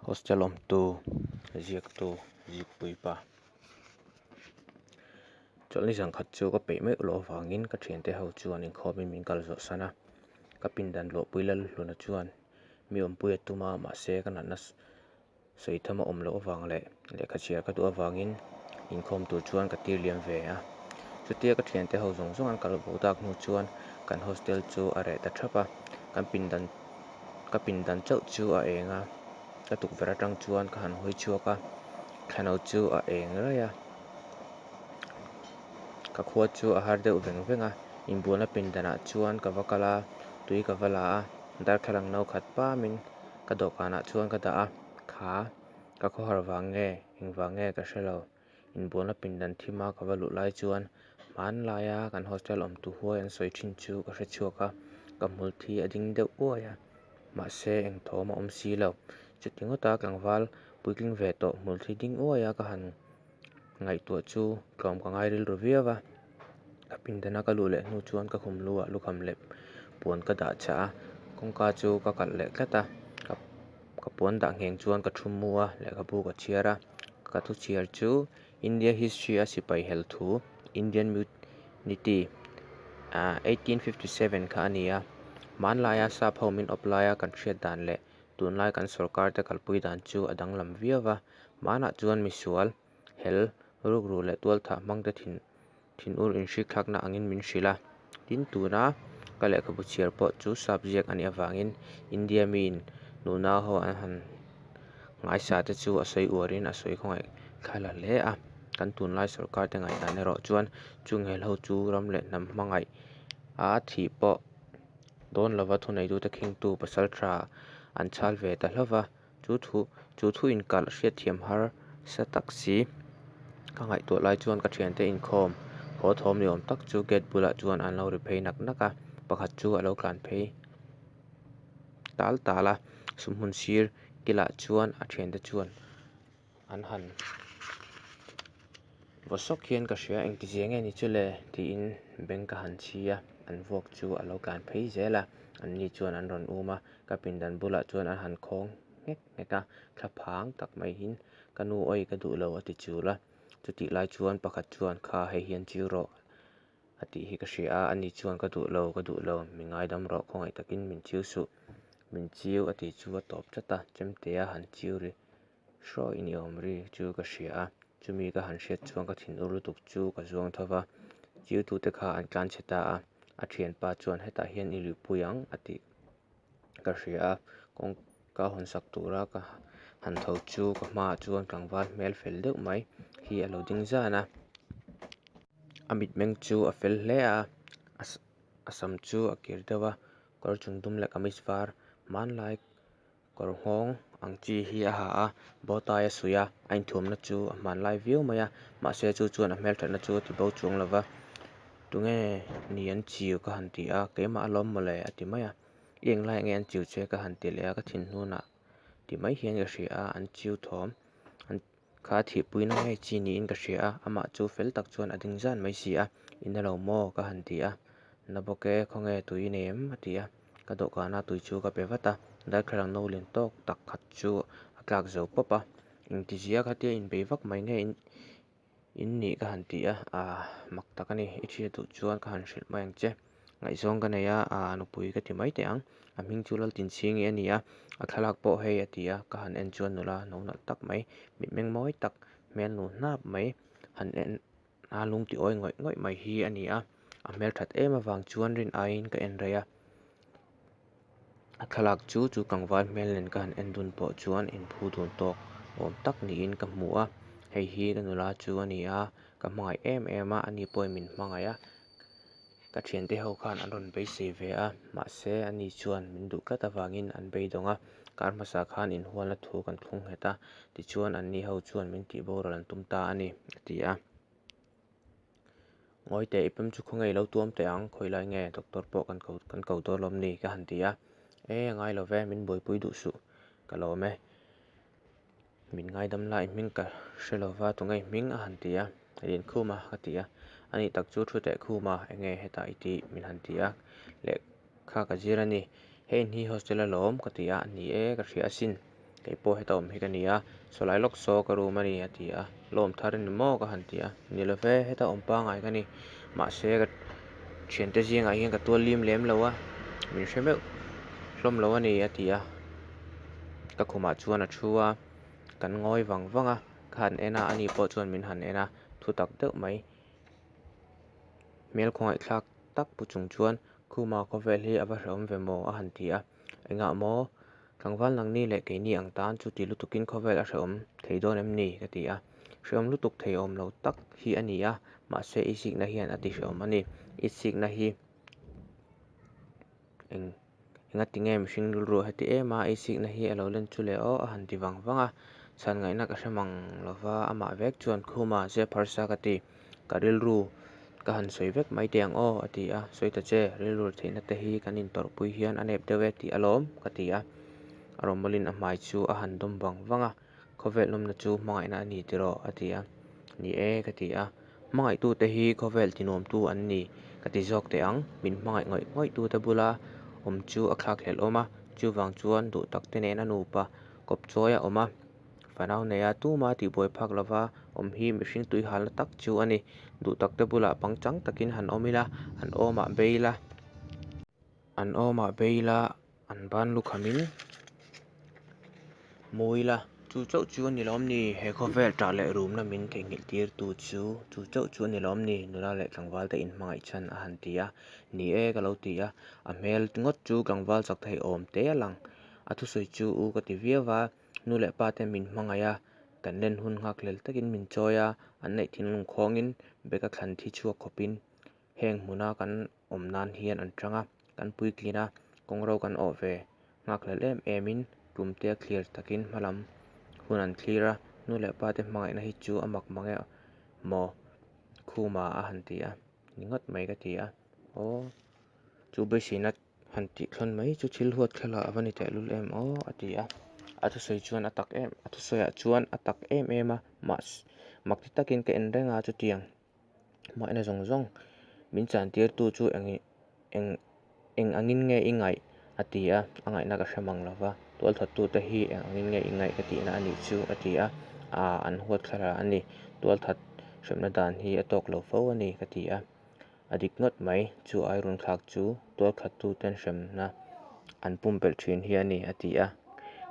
Hostel awmtu ziaktu zikpuipa chawlhni zan khat chu ka peih meuh loh avangin ka thiante ho chuan inkhawmin min kal zawh san a ka pindan luahpui Lalhluna chuan mi awmpui a tum a mahse ka natna sawi tham a awm loh avang leh lehkha chhiar ka duh avangin inkhawm tur chuan ka tir liam ve a chutia ka thiante ho zawng zawng an kal bo tak hnu chuan kan hostel chu a reh ta thap a kan pindan ka pindan chauh chu a eng a ka tukverh atang chuan ka han hawi chhuak a thlano chu a eng raih a ka khua chu a har deuh veng veng a inbualna pindanah chuan ka va kal a tui ka va la a darthlalang no khat pamin ka dawhkanah chuan ka dah a kha ka khawhar vang nge engvang nge ka hre lo inbualna pindan thim a ka va luh lai chuan hmanlaia kan hostel awm tu huai an sawi thin chu ka hre chhuak a ka hmul thi a ding deuh uai a mahse eng thawm a awm si lo chuti ngawta tlangval puitling ve tawh hmul thi ding uai a ka han ngaihtuah chu tlawm ka ngai rilru viau a ka pindana ka luh leh hnu chuan ka khum lu ah lukham leh puan ka dah chah a kawngka chu ka kalh leh tlat a ka puan dah ngheng chuan ka thu mu a lehkhabu ka chhiar a ka thu chhiar chu India history a sipai hel thu Indian Mutiny ah 1857 kha a ni a hmanlaia sap ho min awp laia kan hriat dan leh tunlai kan sorkar te kalpui dan chu a danglam viau va hmanah chuan misual hel rukru leh tualthah hmang te thin thinur inhrikthlakna angin min hrilh a tin tuna ka lehkhabu chhiar pawh chu sap ziak a nih avangin India miin nuna ho an han ngaisa te chu a sawi uarin a sawi khawngaih thla la hle a kan tunlai sorkar te ngaihdan erawh chuan chung hel ho chu ram leh hnam hmangaih a thih pawh dawn lova thuneitute khingtu pasal tha an chhal ve ta hlauh va chu thu chu thu inkalh hriatthiam har sa tak si ka ngaihtuah lai chuan ka thiante inkhawm haw thawm ni awm tak chu gate bulah chuan an lo ri phei nak nak a pakhat chu a lo tlan phei tal tal a sumhmun sir kilah chuan a thiante chuan an han vaw sawk hian ka hria engtizia nge ni chu le tiin beng ka han chhi a an vuak chu a lo tlan phei zel a anni chuan an rawn um a ka pindan bulah chuan an han khawng nghek nghek a thla phang tak mai in ka nu awi ka duh lo a ti chul a chutih lai chuan pakhat chuan kha hei hian chiu rawh a tih hi ka hria a ani chuan ka duh lo ka duh lo mi ngaidam rawh khawngaih takin min chiu suh min chiu a tih chu a tawp chat a chemtea han chiu ri hrawih ni awm ri chu ka hria a chumi ka han hriat chuan ka thinur lutuk chu ka zuang tho va chiu tute kha an tlan chhe ta a a thianpa chuan hetah hian i luhpui ang a tih ka hria a kawngka hawn sak tura ka han tho chu ka hmaah chuan tlangval hmel fel deuh mai hi a lo ding zan a a mitmeng chu a fel hle a a sam chu a kir deuh a kawr chung dum leh kamis var hmanlai Kawr nghawng ang chi hi a ha a bow tie a suih a a inthuamna chu a hmanlai viau mai a mahse chu chuan a hmelthatna chu a ti bo chuang lo va tunge ni an chiu ka han ti a keimah alawm mawle a ti mai a i englai ah nge an chiu che ka han ti leh a ka thinhnunah ti mai hian ka hria a an chiu thawm an kha thihpuina ngei chi niin ka hria a amah chu fel tak chuan a ding zan mai si a i na lo maw ka han ti a na bawk e khawnge tui i nei em a ti a ka dawhkana tui chu ka pe vat a darthlalang no lian tawk tak khat chu a tlak zo pawp a engtizia khatia inbei vak mai nge in in nih ka han ti a ah mak tak a ni i hriat duh chuan ka han hrilh mai ang che ngaihzawng ka nei a ah nupui ka ti mai teh ang a hming chu Laltinchhingi a ni a a thlalak pawh hei a ti a ka han en chuan nula no nalh tak mai mitmeng mawi tak hmel nu hnap mai han en a lung ti awi ngawih ngawih mai hi a ni a a hmelthat em avang chuan rin aiin ka en rei a a thlalak chu chu tlangval hmel nen ka han en dun pawh chuan inphu dun tawk awm tak niin ka hmu a hei hi ka nula chu a ni a ka hmangaih em em a ani pawhin min hmangaih a ka thiante ho khan an rawn beisei ve a mahse ani chuan min duh tlat avangin an beidawng a kar hmasa khan inhualna thu kan thlung nghet a tichuan anni ho chuan min tih boral an tum ta a ni a ti a. Ngawi teh i pem chu khaw ngei lo tuam teh ang khawi lai nge doctor pawh kan ko kan ko dawn lawm ni ka han ti a e a ngai lo ve min buaipui duh suh ka lawm e min ngaidam lai hming ka hre lo va tunge hming a han ti a Liankhuma ka ti a ani tak chu thu teh khuma enge hetah i tih min han ti a lehkha ka zir a ni hei hi hostel alawm ka ti a ni e ka hria asin. Kei pawh heta awm hi ka ni a, sawlai lawk saw ka room a ni a ti a, lawm thar a ni maw ka han ti a, ni lo ve, heta awm pangngai ka ni, mahse ka thiante zingah hian ka tual lim lem lo a, min hre meuh hlawm lo a ni a ti a, ka khumah chuan a thu a, kan ngawi vang vang a, ka han en a, ani pawh chuan min han en a, thu tak deuh mai. Hmel khawngaihthlak tak pu chung chuan Khuma khawvel hi a va hrehawm ve maw a han ti a, Engah maw? Tlangval nangni leh keini ang tan chuti lutukin khawvel a hrehawm thei dawn em ni? ka ti a. Hrehawm lutuk thei awm lo tak hi a ni a, mahse i sikna hian a ti hrehawm a ni. I sikna hi eng engati nge mihring rilru a heti em a, i sikna hi a lo len chu le aw a han ti vang vang a. Chhan ngaihna ka hre mang lo va, amah vek chuan Khuma zep harsa ka ti. Ka rilru ka han sawi vek mai teh ang aw a ti a, sawi ta che, rilru theihna te hi kan intawrhpui hian a nep deuh e tih alawm ka ti a. A rawmawlin a hmai chu a han dawm vang vang a, khawvel nawmna chu hmangaihna a ni tiraw a ti a, ni e ka ti a, hmangaihtute hi khawvel tinuamtu an ni ka ti zawk teh ang, min hmangaih ngawih ngawihtute bula awm chu a thlak hlelh awm a, chuvang chuan duh takte nena nupa kawp chawi a awm a. Fanau neia tuma tihbuai phak lova awm hi mihring tui halna tak chu a ni. Duhtakte bulah pangchang takin han awm ila, an awmah bei ila, an awmah bei ila, an ban lukhamin mu ila. Chu chauh chu a ni lawm ni? He khawvel ṭah leh rumna min theihnghilh tirtu chu chu chauh chu a ni lawm ni? Nula leh tlangvalte inhmangaih chhan a han ti a. Ni e ka lo ti a, a hmel ngawt chu tlangval chak thei awm te a lang. A thusawi chu u ka ti viau va. Nu leh pa te min hmangaih a, kan len hun nghak hlel takin min chawi a, an neih thinlung khawngin beka thlan thi chhuak khawpin heng hmuna kan awm nan hian an chang a, kan puitlin a, kawngro kan awh ve nghak hlel em emin tumtea thlir takin hmalam hun an thlir a, nu leh pa te hmangaihna hi chu a mak mang e maw Khuma a han ti a, ni ngawt mai ka ti a, aw chu beiseina Han tih thlawn mai chu thil huat thlalak a va ni tehlul em aw a ti a, a thusawi chuan a tak em a thusawiah chuan a tak em em a mahse mak ti takin ka en reng a chutiang hmangaihna zawng zawng min chan tir tu chu eng eng eng angin nge i ngaih a ti a, a ngaihna ka hre mang lo va tualthattu te hi eng angin nge i ngaih ka tihna a nih chu a ti a, aa an huat thlalak a ni tualthat hremna dan hi a tawk lo fo a ni ka ti a. A dik ngawt mai, chu airun thlak chu tualkhattuten hremna an pumpelh thin hi a ni, a ti a.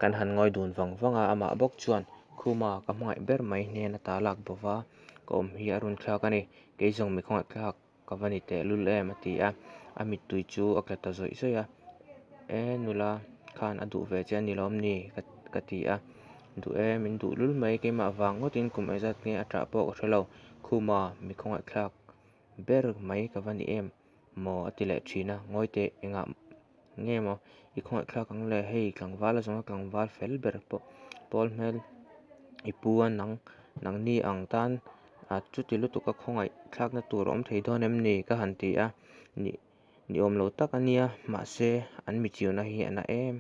Kan han ngawi dun vang vang a, amah bawk chuan, Khuma, ka hmangaih ber mai hnen ata lak bo va, ka awm hi a run thlak a ni, kei zawng mi khawngaih thlak ka va ni teh lul em, a ti a. A mittui chu a tla ta zawih zawih a, E nula khan a duh ve che a ni lawm ni? ka ti a. Duh e, min duh lul mai, keimah vang ngawtin kum engzat nge a ṭah pawh ka hre lo, Khuma, mi khawngaih thlak ber mai ka va ni em maw a ti leh thin a, ngawi teh engah nge maw i khawngaih thlak ang le hei tlangval a zawnga tlangval fel ber pawh pawl hmel i pu a nang nangni ang tan a chuti lutuk a khawngaih thlakna tur a awm thei dawn em ni ka han ti a ni ni awm lo tak a nia mahse an mi chiuna hi a na em.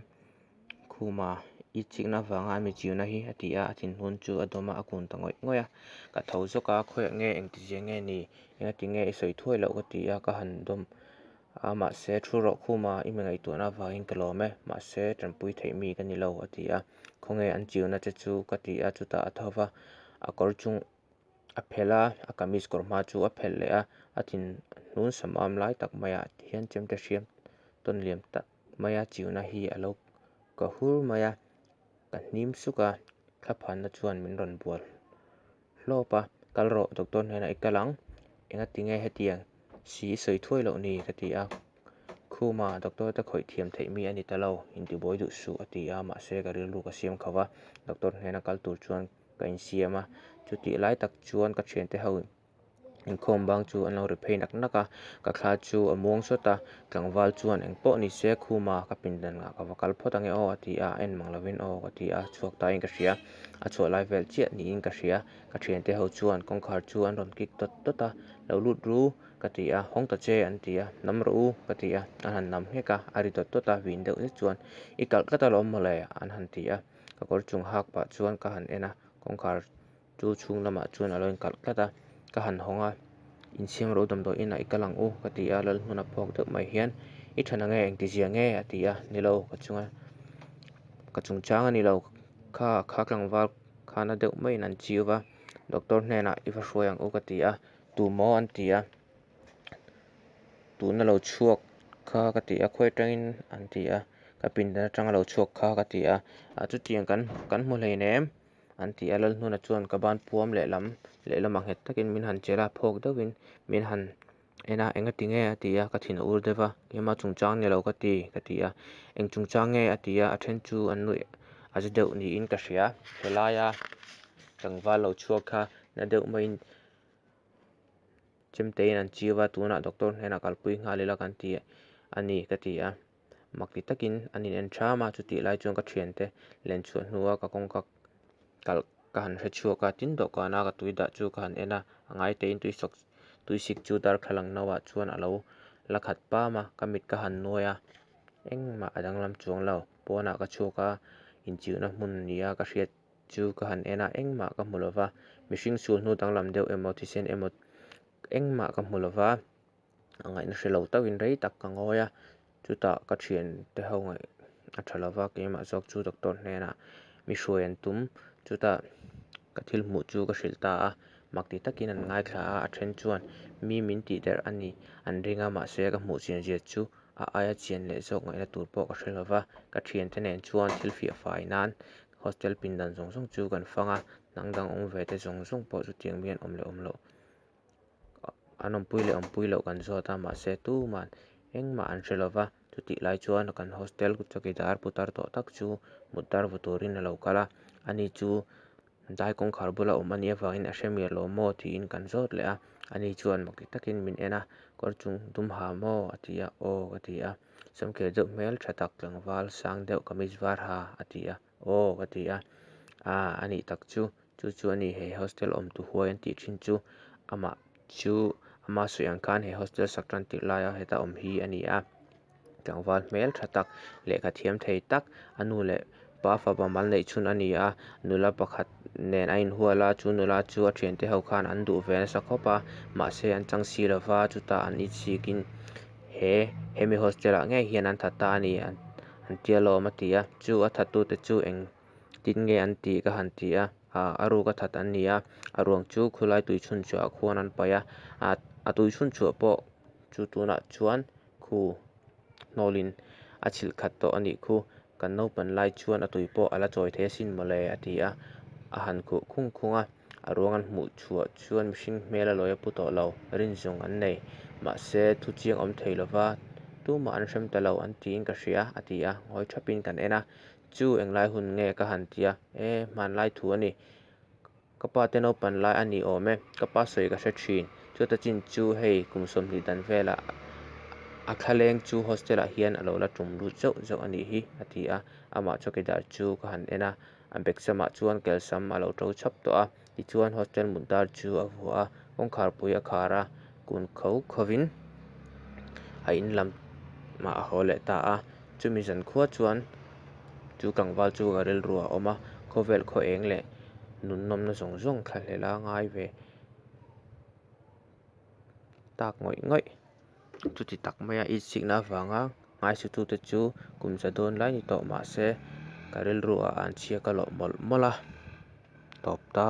Khuma i chikna avanga a mi chiuna hi a ti a, a thinhun chu a dawm a, a kun ta ngawih ngawih a. Ka tho zawk a, khawiah nge engtizia nge ni, engati nge i sawi thuai loh ka ti a, ka han dawm a, mahse thu rawh Khuma i mi ngaihtuahna avangin ka lawm e, mahse tanpui theih mi ka ni lo a ti a, khawnge an chiuna che chu ka ti a, chutah a tho va, a kawr chung a phelh a, a kamis kawr hma chu a phelh leh a, a thinhnun samam lai tak maiah hian chemte hriam tawn liam tak maia chiuna hi a lo ka hur mai a, ka hnim suk a, thlaphanna chuan min rawn bual hlawp a, kal rawh doctor hnenah i kal ang, engati nge hetiang si i sawi thuai loh ni ka ti a, Khuma doctor te khawih thiam theih mi a ni ta lo, intibuai duh suh a ti a, mahse ka rilru ka siam kho va, doctor hnena kal tur chuan ka insiam a, chutih lai tak chuan ka thiante ho Inkhawm bang chu an lo ri phei nak nak a, ka thla chu a muang sawt a, tlangval chuan eng pawh ni se Khuma ka pindan ah ka va kal phawt ange aw a ti a, en mang lovin aw ka ti a, chhuak tain ka hria, a chhuah lai vel chiah niin ka hria, ka thiante ho chuan kawngkhar chu an rawn kik dawt dawt a, lo lut ru ka ti a, hawng ta che an ti a, nam rawh u ka ti a, an han nam nghek a, a ri dawt dawt a, vin deuh zet chuan i kalh tlat alawm mawle an han ti a, ka kawr chung hak pah chuan ka han en a, kawngkhar Chu chhung lamah chuan a lo inkalh tlat a, ka han hawng a, Insiam ro damdawi inah i kal ang u ka ti a, Lalhmuna phawk deuh mai hian, I tha nange engtizia nge? a ti a, Ni lo, ka chunga ka chungchang a ni lo, Kha kha tlangval kha na deuh maiin an chiu va, Doctor hnenah i va hruai ang u ka ti a, tu maw an ti a, tuna lo chhuak kha ka ti a, khawi atangin an ti a, ka pindan atanga lo chhuak kha ka ti a, chutiang kan kan hmu hleinem an ti a, Lalhnuna chuan ka ban puam lehlam lehlamah nghet takin min han chelh a, phawk deuhin min han En a, enga ti nge? a ti a, ka thin a ur deuh va, keimah chungchang ni lo ka ti, ka ti a. Eng chungchang nge? a ti a, a then chu an nuih a za deuh niin ka hria. Helaia tlangval lo chhuak kha na deuh maiin chemteiin an chiu va, tunah doctor hnenah kalpui nghal ila kan ti a ni, ka ti a. Mak ti takin an in en ṭham a, chutih lai chuan ka thiante len chhuah hnua ka kawngka kalh ka han hre chhuak a, tin dawhkana ka tui dah chu ka han en a, a ngaitein tui sawk tui sik chu darthlalang no ah chuan a lo la khat pam a, ka mit ka han nuai a, engmah a danglam chuang lo, pawnah ka chhuak a, inchiuhna hmun nia ka hriat chu ka han en a, engmah ka hmu lo va, mihring sul hnu danglam deuh emaw thisen emaw engmah ka hmu lo va. A ngaihna hre lo tauhin rei tak ka ngawi a, chutah ka thiante ho ngaih a tha lova keimah zawk chu doctor hnenah mi hruai an tum, chutah ka thil hmuh chu ka hrilh ta a, mak ti takin an ngaithla a, a then chuan mi min tih derh a ni an ring a, mahse ka hmuh chian zia chu a aia chian leh zawk ngaihna tur pawh ka hre lova, ka thiante nen chuan thil fiah fai nan hostel pindan zawng zawng chu kan fang a, hnang dang awm ve te zawng zawng pawh chutiang mi an awm leh awm loh. An awmpui leh awmpui loh kan zawt a, mahse tuman engmah an hre lova, chutih lai chuan kan hostel chawkidar putar tawh tak chu mut dar vu turin a lo kal a, ani chu dai kawngkhar bula awm anih avangin a hre miah lo maw tiin kan zawt leh a, ani chuan mak ti takin min en a, kawr chung dum ha maw a ti a, aw ka ti a, samkhir deuh hmel tha tak tlangval sang deuh kamis var ha a ti a. Aw ka ti a, ah a nih tak chu, chu chu a ni he hostel awm tu huai an tih thin chu, amah chu ama sawi ang khan he hostel sak tan tirh laia heta awm hi a ni a, tlangval hmel tha tak lehkha thiam thei tak a nu leh pa fapa mal neih chhun a ni a, nula pakhat nen a inhual a, chu nula chu a thiante ho khan an duh ve nasa khawp a, mahse an chang si lova chutah an insikin he hemi hostel ah ngei hian an that ta a ni. An tia lawm a ti a, chu a thattute chu eng tin nge an tih ka han ti a, ah a ruk a that an ni a, a ruang chu khulai tui chhun chhuah ah khuan an paih a, ah a tui chhun chhuah pawh chu tunah chuan khu hnawlin a chhilh khat tawh a nih khu, kan naupan lai chuan a tui pawh a la chawi thei asin mawle a ti a, a han khuh khung khung a. A ruang an hmuh chhuah chuan mihring hmel a lawi a pu tawh lo, rin zawng an nei. Mahse, thu chiang awm thei lova tumah an hrem ta lo an tiin ka hria, a ti a, ngawi thapin kan en a. Chu englai hun nge ka han ti a, E, hmanlai thu a ni. Ka pa te naupan lai a ni awm e, ka pa sawi ka hre thin. Chuta chin chu hei kum 20 dan velah a thlaleng chu hostel ah hian a lo la tum lut zauh zauh a nih hi, a ti a, amah chawkidar chu ka han en a. A bag samah chuan kelsam a lo to chhap tawh a, tichuan hostel mut dar chu a vuah a, kawngkhar pui a khar a, kun kho khovin a in lamah a haw leh ta a. Chumi zan khua chuan chu tlangval chu ka rilru a awm a, khawvel khaw eng leh nun nawmna zawng zawng thlahlel a ngai ve tak ngawih ngawih. Chuti tak maia itsikna avanga ngaisutute chu kum za dawn lai ni tawh mahse ka rilru ah an chhia ka lawh mawlh mawlh a, tawp ta.